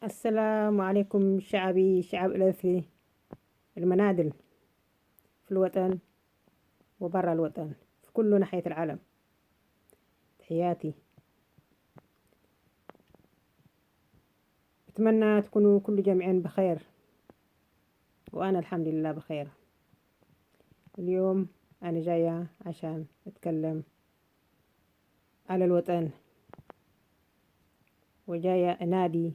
السلام عليكم شعبي، شعب الأرثي المنادل في الوطن وبرا الوطن في كل ناحية العالم. تحياتي، أتمنى تكونوا كل جميعا بخير، وأنا الحمد لله بخير. اليوم أنا جاية عشان أتكلم على الوطن، وجاية أنادي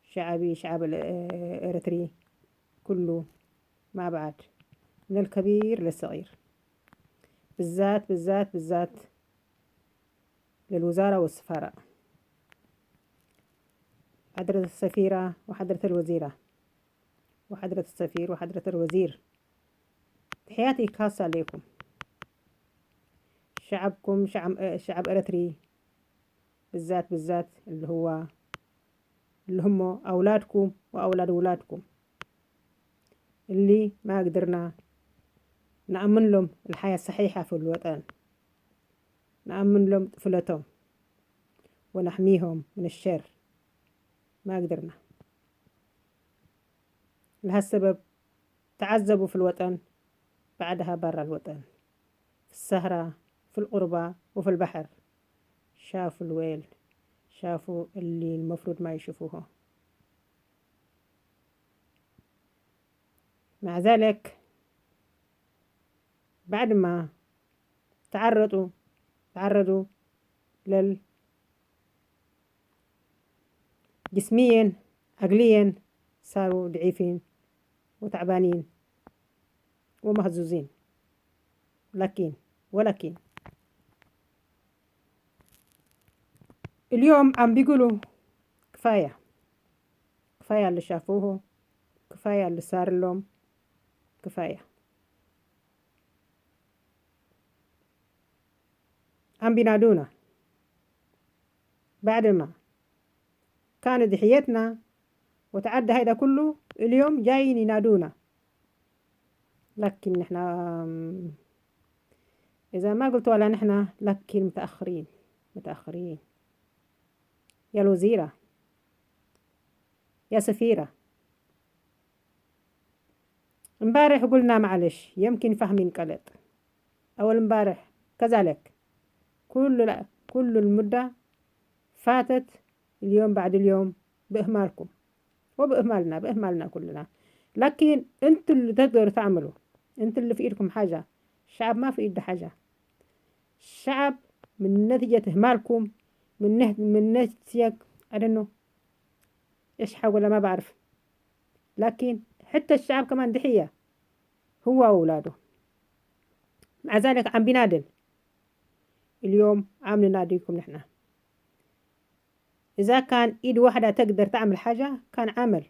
شعبي، شعب الإريتري كله مع بعض، من الكبير للصغير، بالذات بالذات بالذات للوزارة والسفارة، حضرة السفيرة وحضرة الوزيرة وحضرة السفير وحضرة الوزير. تحياتي خاصة لكم. شعبكم شعب إريتري بالذات بالذات اللي هم أولادكم وأولاد أولادكم، اللي ما قدرنا نأمن لهم الحياة الصحيحة في الوطن، نأمن لهم طفولتهم ونحميهم من الشر، ما قدرنا. لهالسبب تعذبوا في الوطن، بعدها برا الوطن، في السهرة، في الغربة، وفي البحر. شافوا الويل، شافوا اللي المفروض ما يشوفوه. مع ذلك بعد ما تعرضوا جسميا عقليا، صاروا ضعيفين وتعبانين ومهزوزين. ولكن اليوم عم بيقولوا كفاية، كفاية اللي شافوه، كفاية اللي صار لهم، كفاية. عم بينادونا بعد ما كانت ضحيتنا وتعدى هيدا كله، اليوم جايين ينادونا. لكن نحن إذا ما قلتوا ولا نحن، لكن متأخرين، متأخرين. يا الوزيرة، يا سفيرة، امبارح قلنا معلش يمكن فهمي انقلط، أول امبارح كذلك، كل المدة فاتت، اليوم بعد اليوم بإهمالكم وبإهمالنا، بإهمالنا كلنا. لكن انتوا اللي تقدروا تعملوا، انتوا اللي في ايدكم حاجة، الشعب ما في ايده حاجة. الشعب من نتيجة إهمالكم، من نتيجة I don't know إيش حاجة ولا ما بعرف، لكن حتى الشعب كمان ضحية هو وأولاده. مع ذلك عم بينادل. اليوم عم نناديكم نحن. إذا كان إيد واحدة تقدر تعمل حاجة كان عمل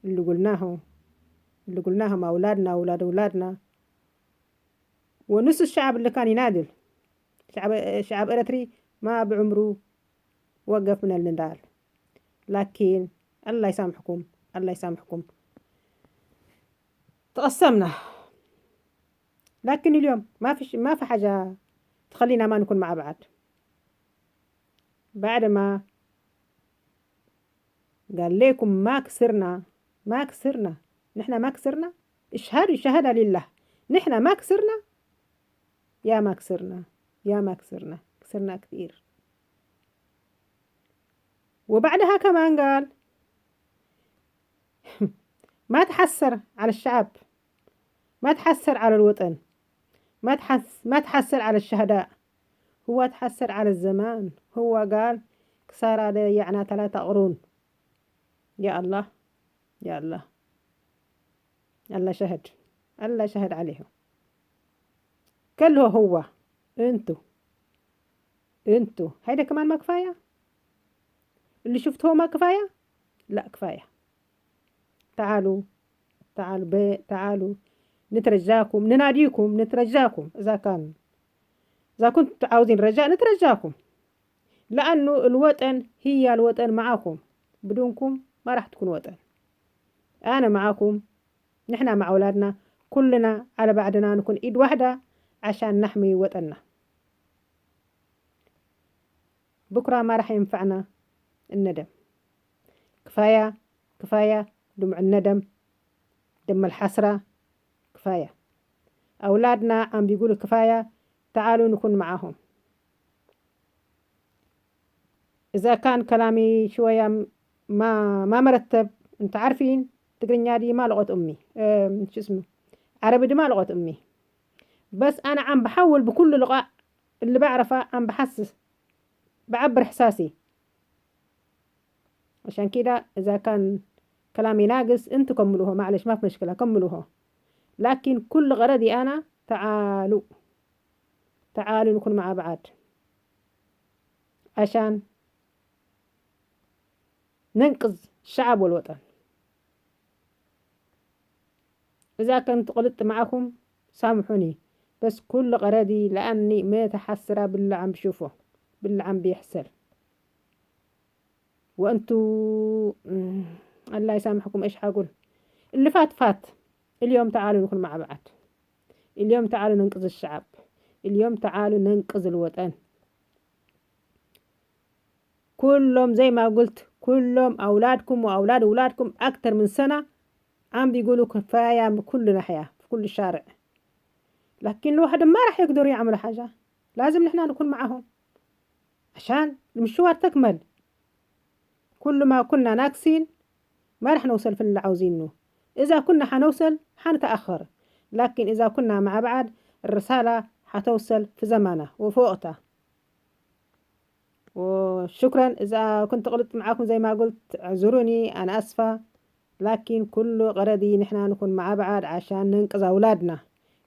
اللي قلناه مع أولادنا وأولاد أولادنا ونص الشعب اللي كان ينادل. شعب إريتري ما بعمره وقف من النضال. لكن الله يسامحكم، الله يسامحكم، تقسمنا. لكن اليوم ما في حاجة تخلينا ما نكون مع بعض. بعد ما قال لكم ما كسرنا، ما كسرنا، نحن ما كسرنا، اشهدوا شهادة لله، نحن ما كسرنا، يا ما كسرنا، يا ما كسرنا، كسرنا كثير. وبعدها كمان قال ما تحسر على الشعب، ما تحسر على الوطن، ما تحسر على الشهداء، هو تحسر على الزمان. هو قال كسارة ضيعنا 3 قرون. يا الله، يا الله، الله شهد، الله شهد عليهم. كله هو انتو هيدا كمان ما كفاية؟ اللي شفتوه ما كفاية؟ لا كفاية. تعالوا، تعالوا، تعالوا نترجاكم، نناديكم، نترجاكم. إذا كنتوا عاوزين رجاء نترجاكم، لأنه الوطن هي الوطن معاكم، بدونكم ما راح تكون وطن. أنا معاكم، نحن مع أولادنا، كلنا على بعضنا نكون إيد واحدة عشان نحمي وطننا. بكرة ما راح ينفعنا الندم. كفاية، كفاية دموع الندم، دم الحسرة، كفاية. أولادنا عم بيقولوا كفاية، تعالوا نكون معاهم. إذا كان كلامي شوية ما مرتب، انت عارفين تقرنيا دي ما لغة أمي، شو اسمه، عربي دي ما لغة أمي، بس أنا عم بحاول بكل لغة اللي بعرفها، عم بحسس، بعبر إحساسي. عشان كده إذا كان كلامي ناقص انتوا كملوها، معلش ما في مشكلة، كملوها. لكن كل غرضي أنا تعالوا، تعالوا نكون مع بعض عشان ننقذ الشعب والوطن. إذا كنت غلطت معكم سامحوني، بس كل غرضي لأني متحسرة باللي عم بشوفه، باللي عم بيحصل. وأنتوا الله يسامحكم، إيش حقول؟ اللي فات فات. اليوم تعالوا نكون مع بعض، اليوم تعالوا ننقذ الشعب، اليوم تعالوا ننقذ الوطن. كلهم زي ما قلت، كلهم أولادكم وأولاد أولادكم أكتر من سنة عم بيقولوا كفاية بكل ناحية في كل شارع، لكن لوحدهم ما راح يقدروا يعملوا حاجة. لازم نحن نكون معهم عشان المشوار تكمل. كل ما كنا ناقصين ما راح نوصل في اللي عاوزينه. إذا كنا حنوصل حنتأخر، لكن إذا كنا مع بعض الرسالة حتوصل في زمانها وفي وقتها. وشكرا إذا كنت غلطت معاكم زي ما قلت، اعذروني، أنا أسفة، لكن كل غرضي نحن نكون مع بعض عشان ننقذ أولادنا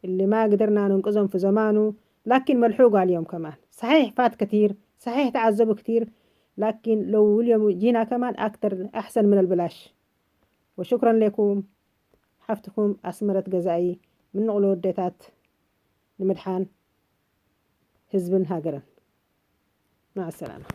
اللي ما قدرنا ننقذهم في زمانه، لكن ملحوقة اليوم كمان. صحيح فات كثير، صحيح تعذبوا كثير، لكن لو اليوم جينا كمان أكتر أحسن من البلاش. وشكرا لكم. حفتكم أسمرة جزائي من نقلو الديتات لمدحان هزبن هاجرن. مع السلامة.